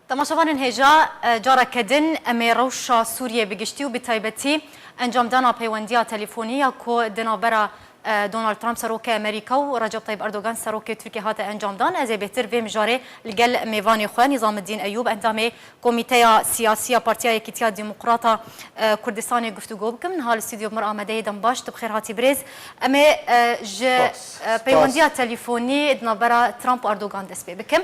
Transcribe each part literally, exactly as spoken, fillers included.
Temaşevanên hêja, e, careke din em ê rewşa Sûriyê bi giştî û bi taybetî encamdana peywendiya telefûnî ya ku di navbera, e, Donald Trump serokê Amerîka û Recep Tayyip Erdogan serokê Tirkiyê hate encamdan. Ez ê bêhtir vê mijarê li gel mêvanê xwe Nîzamiddîn Eyûb, endamê Komîteya Siyasî ya Partiya Yekîtiya Demokrata, e, Kurdistanê guftûgo bikim. Niha li stûdyo bi mir amade ye. Dem baş, tu bi xêr hatî birêz. Em ê, e, ji, Spas, e, spas. peywendiya telefûnî di navbera Trump û Erdogan dest pê bikim.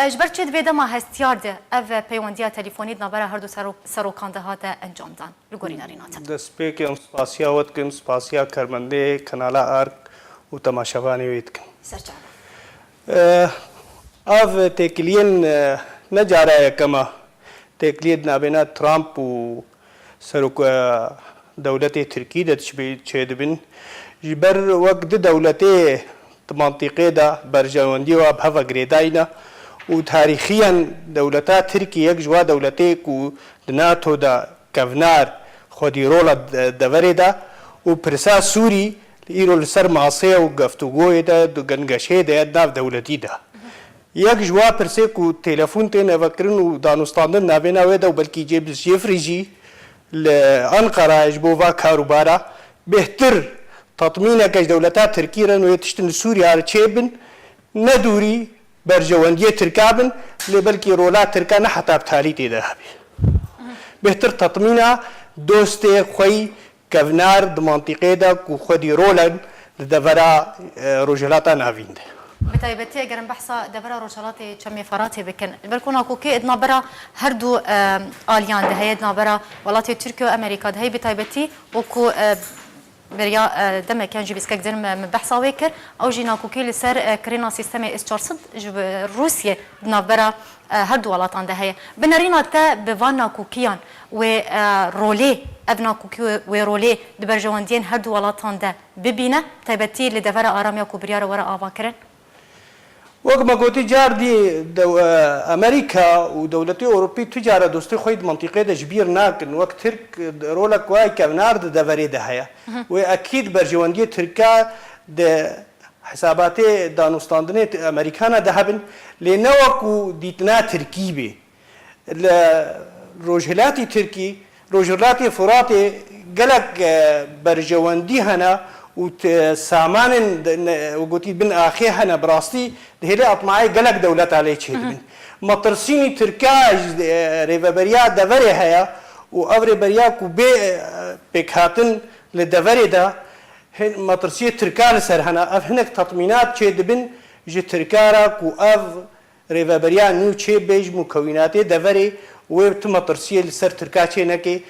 E, ji ber çi di vê dema hestiyar de ev peywendiya telefûnî di navbera her du serok-, serokan de hate encamdan? Li gorî nerîna te. Destpêkê em spasiya we dikin, spasiya karmendê Kanala Ark û temaşevanê wê dikin. Ser çava. E, ev têkiliyên, e, ne cara yekem e. Têkiliyê di navbêna Trump û serok, e, dewletê Tirkî de çi-, çêdibin. Ji ber wek du dewletê di mantîqê de berjewendiyê wa bi hev ve girêdayî ne û tarîxiyan dewleta Tirkî yek ji wa dewletê ku di NATO de kevnar xwedî rola de-, deverê de û pirsa Sûrî îro li ser masê ye û geftûgoyê de, di gengeşeyê de ye di nav dewletî de. Yek ji wa pirsê ku telefon têne vekirin û danûstandin navêna wê de û belkî James Jeffrey jî li Enqerayê ji bo va karûbara bêhtir tatmîneke ji dewleta Tirkî re wê tiştin li Sûriya re çêbin, ne dûrî berjewendiyê Tirka bin, lê belkî rola Tirka ne heta bi talî tê de hebî. Bêhtir tatmîna dostê xwe yî kevnar di mantîqê de ku xwedî rolen li devera, e, Rojhilata Navîn de. Bi taybetî eger em behsa devera Rojhilatê Çemê Feratê bikin, li ber ku nakokî di navbera her du, e, aliyan de heye, di navbera welatê Tirkiye û Amerîka de heye, bi taybetî wekû, e, beriya, e, demeke jî bîskek din me, me behsa wê kir, ew jî nakokî li ser, e, kirêna sîstemê S çar sed ji Rûsiyê di navbera, e, her du welatan de heye. Bi nerîna te bi van nakokiyan wê, e, rolê, ev nakokî wê, wê rolê di berjewendiyên her du welatan de bibîne, taybetî li devera aramiya ku biryar e were avakirin? Wek me gotî car dî dew-, e, Amerîka û dewletê Ewropî tu cara dostê xwe yî di mantîqê de ji bîr nakin. Wek Tirk, e, rolek wayî kevnar di deverê de heye. Wê ekîd berjewendiyê Tirka di Hesabatê danûstandinê t-, Amerîkana de hebin, lê ne wekû dîtina Tirkî bê. Li Rojhilatî Tirkî, Rojhilatê Furatê gelek, e, berjewendî hene û t-, samanên de-, ne-, gotî bin axê hene, bi rastî dihêlê atmayê gelek dewleta lê çêdibin. Metirsînî Tirka ji, e, rêveberiya deverê heye û ev rêberiya ku bê, e, pêkhatin li deverê de Hin metirsiyê Tirka li ser hene. Ev hinek tatmînat çê dibin ji Tirka re ku ev rêveberiya nû çê bê ji mukewînatê deverê wê tu metirsiyê li ser Tirka çê neke.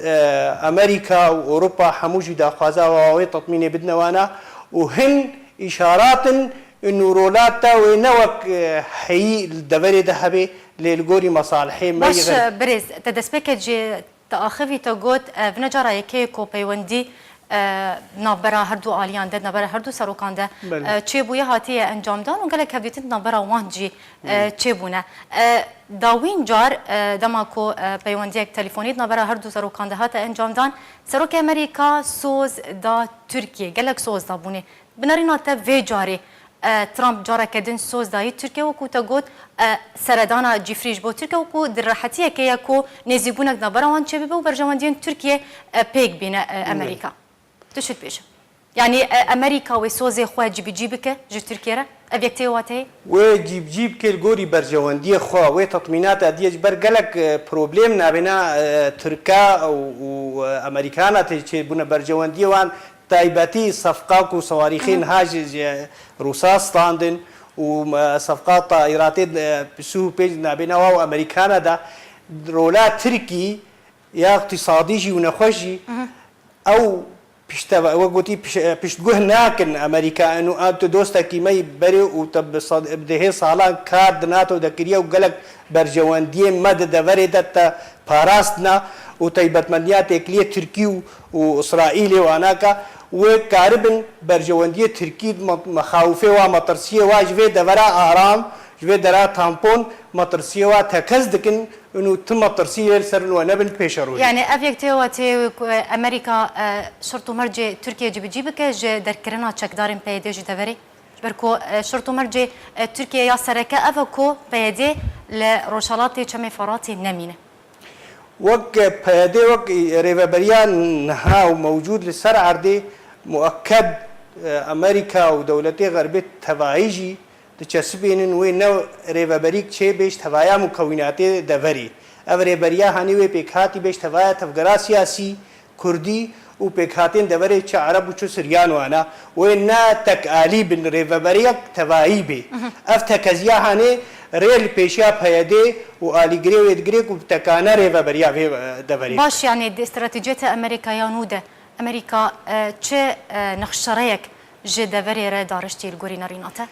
E, Amerîka û Ewropa hemû jî daxwaza wa wê tatmînê bidine wana û hin îşaratin û rolat te wê ne wek, e, heyî li deverê de hebê lê li gorî mesalihê me Baş, yê xer- e, birêz, te destpêkê jî Te axivî te got, e, vine cara yekê ku peywendî, e, navbera her du aliyan de, navbera her du serokan de, Belê. e, çêbûye hatiye encamdan û gelek hevdîtin navbera wan jî, e, Hmm. çêbûne. E, dawîn car, e, dema ku, e, peywendiyek telefonî di navbera her du serokan de hate encamdan, Serokê Amerîka soz da Tirkiyê, gelek soz da bûne. Bi nerîna te vê carê, e, Trump careke din soz dayî Tirkiye, wekû te got, e, seredana cîfrî ji bo Tirkiye, wekû di rehetiyekê ye ku nêzîkbûnek navbera wan çêbibe û berjewendiyên Tirkiye, e, pêk bîne, e, Amerîka. Tu çi dibêjî? Yanî, e, Amerîka wê sozê xwe cîbicî bike ji Tirkiye re? Ev yek tê wateyê? Wê cîbicî bike li gorî berjewendiyê xwe, wê tatmînata diye ji ber gelek, e, problem nabêna, e, Tirka û, û, e, Amerîkana tê çêbûne berjewendiyê wan. Taybetî sefqa ku sewarîxê niha ji, ji Rûsa standin û, e, sefqa tayîratê, e, Sûh pênc nabêna wa û Amerîkana da rola Tirkî ya îqtîsadî jî û nexweş jî ew pişteva, wek gotî piş-, e, piştguh nakin Amerîka. Eno, ev tu dostekî me yî berê û te bi sad-, bi dehê salan kar di NATO de kiriye û gelek berjewendiyên me di deverê de te parastina û taybetmendiya têkiliyê Tirkî û, û Îsraîlê wana ke wê karibin berjewendiyê Tirkî me-, mexawifê wa, metirsiyê wa ji vê devera aram, ji vê dera tampon metirsiyê wa tekez dikin û tu metirsiyê li ser we nebin pêşerojê. Yani ev yek tê watê ku Amerîka, e, şert û mercê Tirkiye cibicî bike ji derkirina çekdarên P Y D ji deverê? Ber ku, e, şert û mercê, e, Tirkiye ya sereke ev e ku P Y D li Rojhelatê Çemê Feratê nemîne. Wek P Y D, wek rêveberiya niha û mewcûd li ser erdê muekked, e, Amerîka û dewletê Xerbê tevayî jî diçesipînin wê ne rêveberîk çêbê ji tevaya mukewînatê deverê. Ev rêberiya hanê wê pêkhatî bê ji tevaya tevgera siyasî, Kurdî û pêkhatên deverê çi Ereb û çi Siryan wana, wê ne tekalî bin, rêveberiyek tevayî bê. Ev tekeziya hanê rê li pêşiya P Y D û alîgirê wê digirê ku bi tekane rêveberiya vê, e, deverê. Baş, yani di stratejiyete Amerîka ya nû de, Amerîka, e, çi, e, nexşereyek ji deverê re dariştî li gorî nerîna te?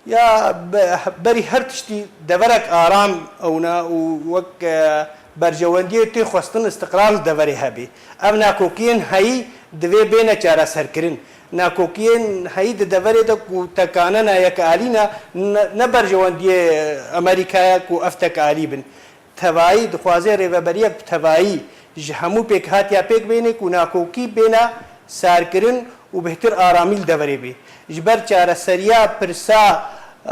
Ya be-, berî her tiştî deverek aram ewna û wek, e, berjewendiyê tê xwestin istiqrar li deverê hebê. Ev nakokiyên heyî divê bêne çareserkirin. Nakokiyên heyî di deverê de ku tekanena yekalî ne, ne, ne berjewendiyê Amerîkaya ku ev tekalî bin. Tevayî dixwaze rêveberiyek bi tevayî ji hemû pêkhatiya pêk bêne ku nakokî bêne sarkirin û bêhtir aramî li deverê bê. Ji ber çareseriya pirsa, e,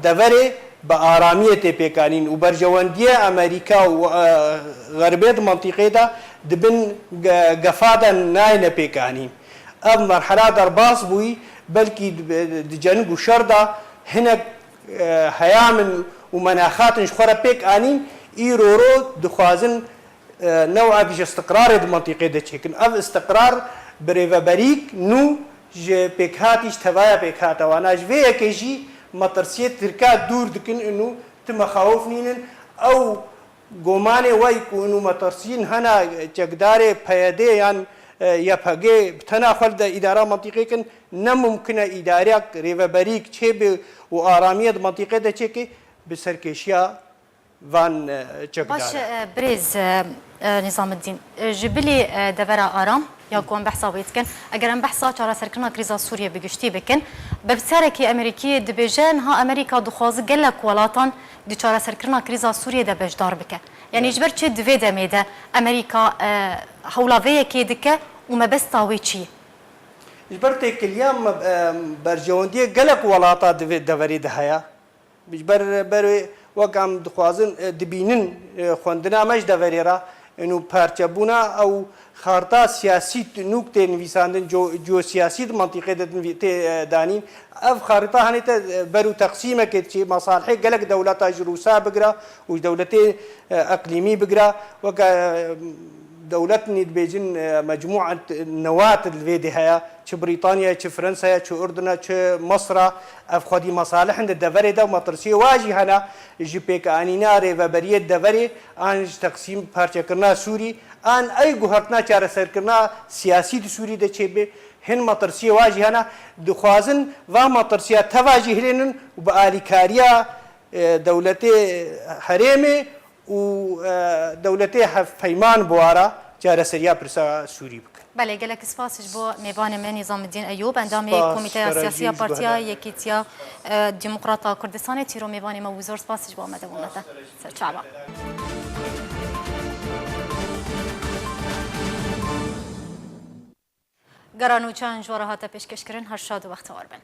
deverê bi aramiyê tê pêkanîn û berjewendiyê Amerîka û, e, Xerbê di mentiqê de di bin ge-, gefa de nayêne pêkanîn. Ev merhela derbas bûyî, belkî di, di ceng û şer de hinek, e, heyamin û menaxatin ji xwe re pêk anîn, îro ro dixwazin, e, newek ji istiqrarê di mentiqê de çêkin. Ev istiqrar bi rêveberîk nû ji pêkhatî, ji tevaya pêkhate wana. Ji vê yekê jî metirsiyê Tirka dûr dikin û tu mexawif nînin. Ew gomanê wey ku û metirsiyên hena çekdarê P Y D yan, e, Y P G bi tena xwe li de îdara mentiqê kin, ne mumkin e îdareyek rêveberîk çêbe û aramiyê di mentiqê de çêke bi serkêşiya van, e, çekdar. Baş e, birêz, e, e, Nîzamidîn, e, ji bilî, e, devera aram ya ku em behsa wê dikin, eger em behsa çareserkirina krîza Sûriyê bi giştî bikin, berpirsyarek Amerîkî dibêje, niha Amerîka dixwaze gelek welatan di çareserkirina krîza Sûriyê de beşdar bike. Yanî ji ber çi di vê demê de Amerîka, e, hewla vê yekê dike û mebesta wê çi ye? Ji ber têkiliya me, e, berjewendiyê gelek welata di vê deverê de heye. Ji ber, ber wê wek em dixwazin, e, dibînin, e, xwendina me ji deverê re, û parçebûna ew xarita siyasî nûk tê nivîsandin, co-, ciyosiyasî di mentiqê de nivî-, tê, e, danîn. Ev xarita hanê te, e, ber û teqsîmekê diçê, mesalihê gelek dewleta ji Rûsa bigira û ji dewletê, e, eqlîmî bigira, weke, e, dewlet nî dibêjin, e, mecmûa newat li vê dê heye, çi Brîtanya ye, çi Fransa ye, çi Urdun e, çi Misir e, ev xwedî mesalih in di deverê de û metirsiyê wa jî hene ji pêkanîna rêveberiyê deverê an ji teqsîm parçekirina Sûrî an ey guhertina çareserkirina siyasî di Sûrî de çêbe. Hin metirsiyê wa jî hene, dixwazin va metirsiya teva jî hilênin û bi alîkariya, e, dewletê herêmê û, e, dewletê hevpeyman bi wara çareseriya pirsa Sûrî bikin. Belê, gelek spas ji bo mêvanê me Nîzamidîn Eyûb, endamê Spas, Komîteya Ferajî, Siyasî ya ji Partiya guhedana. Yekîtiya, e, Demokrata Kurdistanê. Çîro mêvanê me bû, zor spas ji bo me de bûne te. Ser çava. Gera nûçeyan ji we re hate pêşkêşkirin, her şad û bextewar bin.